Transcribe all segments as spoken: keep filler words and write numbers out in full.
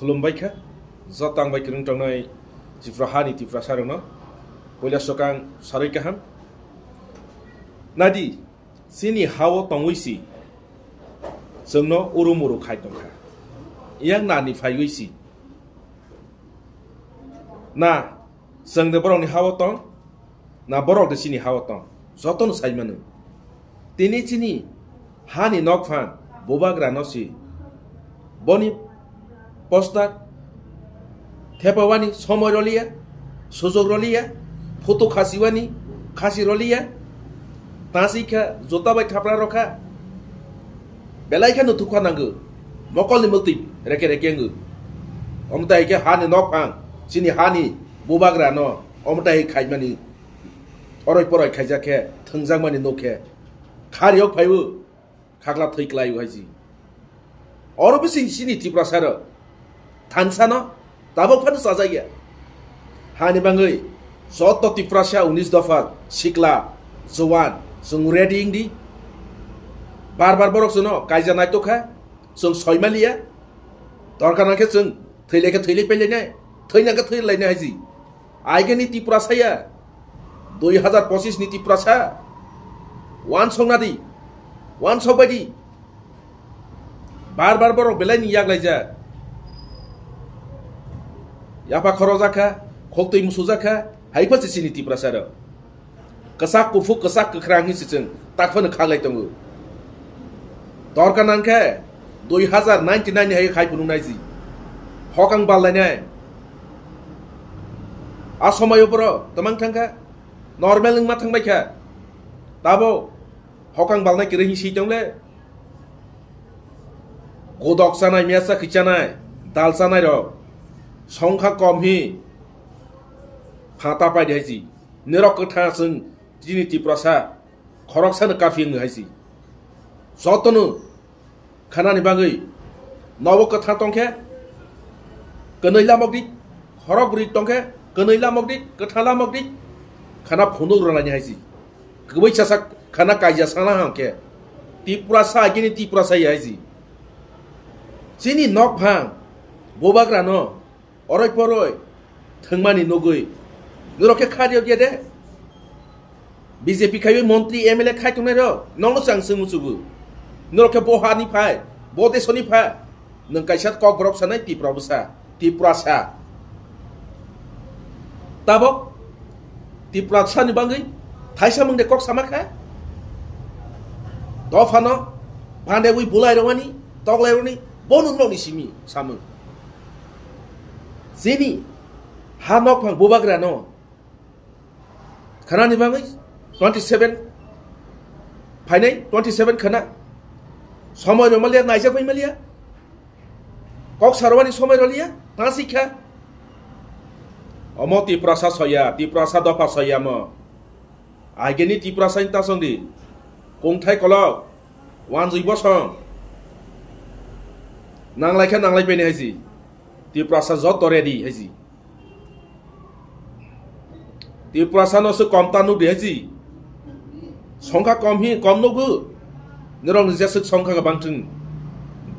Khulumbai kha, jotang bai kwrwng tongnai Tripura hani Tiprasa rokno. Puila swkang sarwi kaham. Nadi, chini hao tongwi si, chwngno uru muru khai tongkha. Yang nani phaiwi si. Na, chwng de borokni hao tong, na borok de chini hao tong, jotono sai mano. Tini chini hani nokphang bubagra no si. Boni poster thepawani somoi roliya, sujok roliya, photo khasiwani khasi roliya, tasi kha jota bai thapra rokha, belai kha nuthukha nango, mokolni mwktwi reke reke wngo. Omtai khe hani nokphang, chini hani bubagra no omtai khaimani, oroi poroi khaijak khe thwngjakmani nuk khe khariok phaibo. Khakla thwi klai hai si. Oro bising sini Tiprasa rok thansa no tabok phano chajak ya. Hani bangwi joto Tiprasa unis dopha sikla, juwan, chwng ready wng di. Bar bar borok chwngno kaija naitok kha, chwng soi maliya. Dorkar nang khe chwng thwi lai khe thwi lai pai lai nai, thwi nang khe thwi lai nai hai si. Aigani Tiprasa ya, dui hazar pochis ni Tiprasa, wansok nadi, wansok baidi, bar bar borok belai ni yak laijak, yapha khorojak kha, khoktwi musujak kha, hai pha se chini Tiprasa rok. Kwchak kuphuk, kwchak kwkhrang hinwi se chwng tak phano khaklai tongo. Dorkar nang khe dui hazar ninety nine ni hai khai phunuk nai si. Hokang bal lainai. A somaio borok twmang thang kha, normal wngma thang bai kha. Tabo hokang balnai kwrwi hinwi si tong le. Godok chanai, mesa khwi chanai, dal chanai rok songkha kom hi pha ta pai de hai si. Nirok kwthang chwng chini Tiprasa khoroksano kaphir wng hai si. Jotono khanani bagwi nobo kwthang tong khe kwnwi lamok di, khorok bwrwi tong khe kwnwi lamok di, kwthang lamok di, khana phunuk rwlaini hai si. Kwbwi chasa khana kaija sana ham khe Tiprasa agini Tiprasa ya hai si. Chini nokphang bubagrano oroi poroi thwngmani nugwi norok khe kha riyok ya de? B J P khaiwi montri M L A khai tongnai rok nokno chang swngwi chugo. Norok khe bo hani phai, bo desoni phai. Nwng kaisa kok borok sanai Tipra bwsa, Tiprasa. Tabok Tiprasa ni bangwi thaisa mung de kok sama kha. Dophano bande wi bulai rwani, toklai rwani, bo nwng nokni simi samung. Chini ha nokphang bubagrano khanani bagwi twenty seven phainai, twenty seven khana somoi rwmaliya, naijak bai maliya, kok sarwani somoi rwliya, ta sikha. Omo Tiprasa soya, Tiprasa dopha soya mo. Ageni Tiprasa ni tasong di. Kongthai kolok. Wanjui bosong. Nanglai khe nanglai bini hai si. Tiprasa joto ready hai si. Tiprasa no se kom ta nuk di hai si. Songkha kom hi kom nugu. Nirok ni jeswk songkha ga bangthung.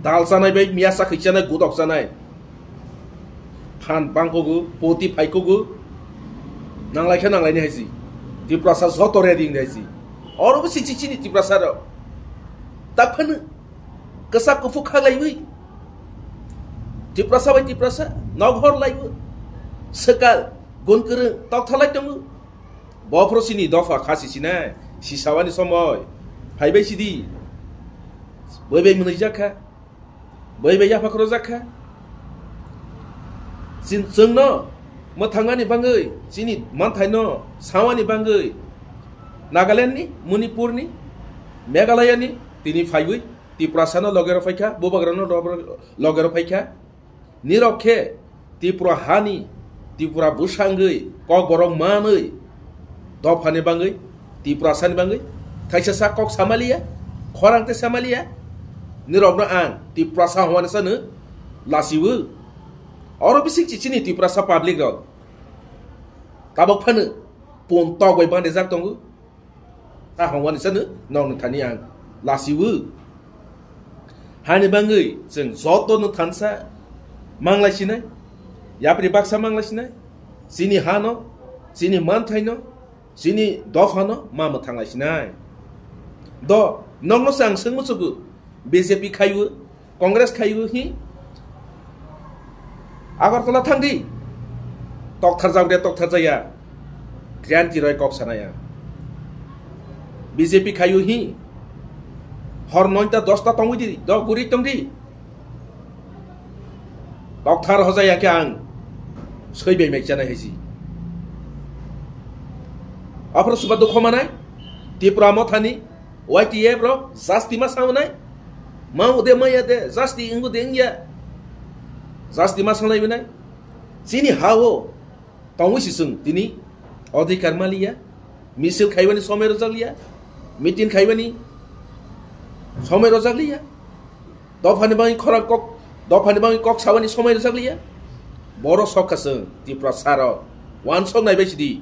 Dal chanai bai miya sakhi chanai gudok chanai. Phan bangkogo, poti phaikogo, nanglai khe nanglaini hai si. Tiprasa joto ready wngdi hai si. Oro bo sik sik chini Tiprasa rok. Tak phano kwchak kuphuk khaglaiwi Tiprasa bai Tiprasa nok hor laiwi swkal gun kwrwng tok thalai tongo. Bophro sini dopha khasi sinai sisawani somoi phaibai sidi. Boi bai mwnwijak kha. Bai bai yapha khorojak kha. Chin-, chwngno mwthangani bagwi, chini manthaino sawani bagwi Nagalandni, Manipurni, Meghalayani tini phaiwi Tiprasano logero phaikha, bubagrano logero phaikha. Nirok khe Tripura hani, Tripura bwsangwi, kokborok manwi, dophani bangwi, Tiprasani bangwi, thaisa sak kok samaliya, khorang tei samaliya. Nirokno ang Tiprasa hwnwi sano lasiwo. Oro bising chichini Tiprasa public rok tabok phano pun tok bai bandijak tongo. Ta hongwani sano nokni thani ang lasiwo. Hani bangwi chwng joto no thansa Manglai sinai, yapri baksa manglai sinai, chini hano, chini manthaino, chini dophano ma mwthanglai sinai. Do, nokno se ang swngmo chugo, B J P khaiwi, Congress khaiwi hi, Agartala thangdi, tokthar jagde tokthar jaya, Kriyanti Roy kok sanaya. B J P khaiwi hi, hor noita dosta tongwi di, do guri tongdi. Tokthar hojai ya khe ang soi bai mai chanai haisi. Aphro suba dukho manai, Tipra Mothani, Y T F rok, jasti ma sanai, ma ude ma ya de, jasti ingu de ingya, jasti ma sanai binai. Chini ha o, tongwi si chwng tini odhikar maliya, misil khaiwani somai rojak liya, meeting khaiwani somai rojak liya. Dophani bagwi khorang kok, dophani bagwi kok sawani somai rwjak liya. Borok sok kha chwng Tiprasa rok, wansok nai bai sidi.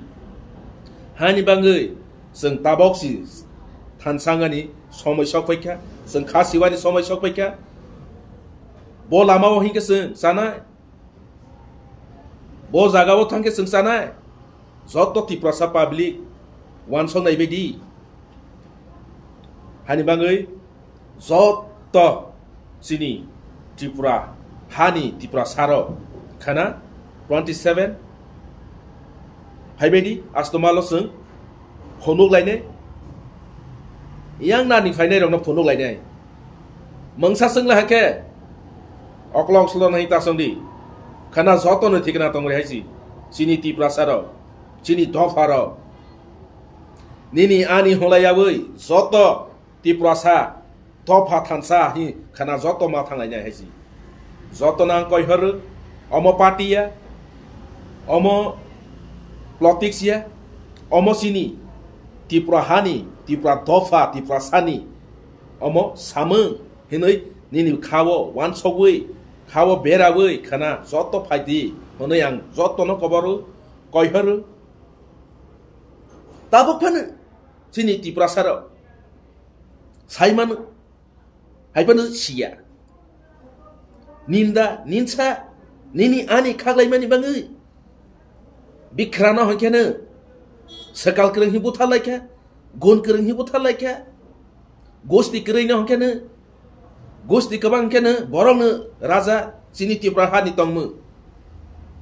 Hani bagwi chwng tabok si thansangani somai sok pai kha, chwng kha siwani somai sok pai kha. Bo lama o hinkhe chwng chanai. Bo jaga o thangkhe chwng chanai. Joto Tiprasa public wansok nai bai di. Hani bagwi joto chini Tripura hani Tiprasa rok khana twenty seven phaibaidi astomalo chwng phunuk lainai, yang nani phainai rokno phunuk lainai. Mungsa chwngla hakhe oklok solo nai tasongdi khana joto no thikna tongri haisi chini Tiprasa rok, chini dopha rok. Nini ani holai yawi joto Tiprasa dopha thansa hi khana joto ma thanglainai haisi. Joto nang koihor omo party ya, omo politics ya, omo sini Tipra hani, Tipra dopha, Tipra sani omo samung hinwi nini khao wansogwi, khao berawi khana joto phaidi hwnwi ang jotono koboru koihor. Tabuk phano chini Tiprasa rok sai mano, hai phano siya. Ninda, ninsa, nini ani khaklaimani bagwi. Bikrano hwnkhe no swkal kwrwng hi butharlaikha, gun kwrwng hi butharlaikha, gosti kwrwino hwnkhe no, gosti kwbang hwnkhe no, borokno raja chini Tipra hani tongmung.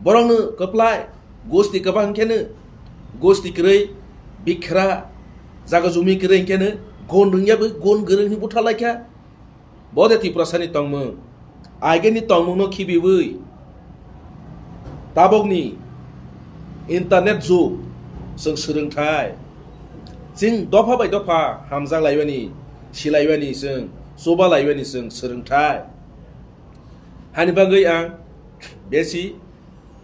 Borokno kwplai, gosti kwbang hwnkhe no, gosti kwrwi, bikra, jaga jumi kwrwi hwnkhe no, gun rwngya bai gun kwrwng hi butharlaikha. Bo de Tiprasani tongmung. Ageni tongmungno khibiwi tabokni internet jug chwng swrwngthai. Chwng dopha bai dopha hamjak laiwani, silaiwani chwng, chuba laiwani chwng swrwngthai. Hani bagwi ang besi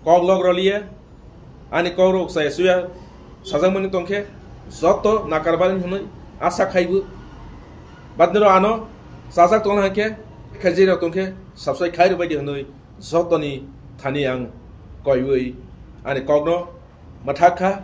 koklok roliya, ani kokrok chaya chuya sajakmani tongkhe joto nakarbani hwnwi asa khaibo. Badniro ano chajak tongna hwnkhe khaijirok tongkhe subscribe khairok baidi hwnwi jotoni thani ang koiwi ani kokno mwthak kha.